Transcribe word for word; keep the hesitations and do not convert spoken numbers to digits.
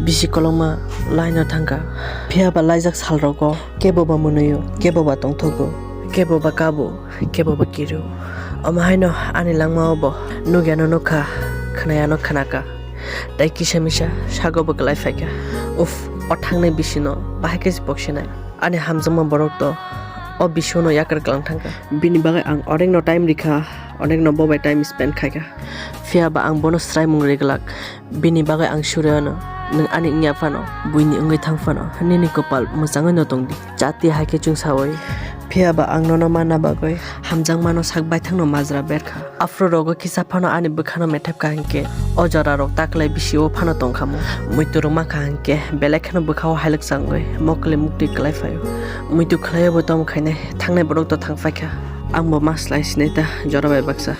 Bisi kolokma laino thangkha. Phiya ba laijak salrogo kebo ba mwnwio, kebo ba tongthogo, kebo ba kabo, kebo ba kirio. Omo haino ani langmao bo nukyano nukha, khwnayano khwnakha. Tei kisa misa sago bo kwlai phaikha. Uff, o thangnai bisino bahai khe se boksinai. Ani hamjakma borok to o bisino yakar kwlang thangkha. Bini bagwi ang onekno time rikha, onekno bo bai time spend khaikha. Phiya ba ang bono swraimung riglak. Bini bagwi ang suri ano, nwng ani wngya phano, buini wngwi thang phano, nini kwpal mwchangwi no tong di. Chati hai khe chwng saui. Phiya ba ang nono manna bagwi hamjakmano sak baithangno majra berkha. Aphuru rogo kisa phano ani bwkhano methep kha hinkhe, o jora rok taklai bisi o phano tong kha mo. Muitu rwma kha hinkhe, belai kheno bwkha o hailwk changwi mokli muktwi kwlai phaio. Muitu khwlai o bo tamo khainai, thangnai borok to thang phai kha. Ang bo ma slai sinai ta jora bai baksa.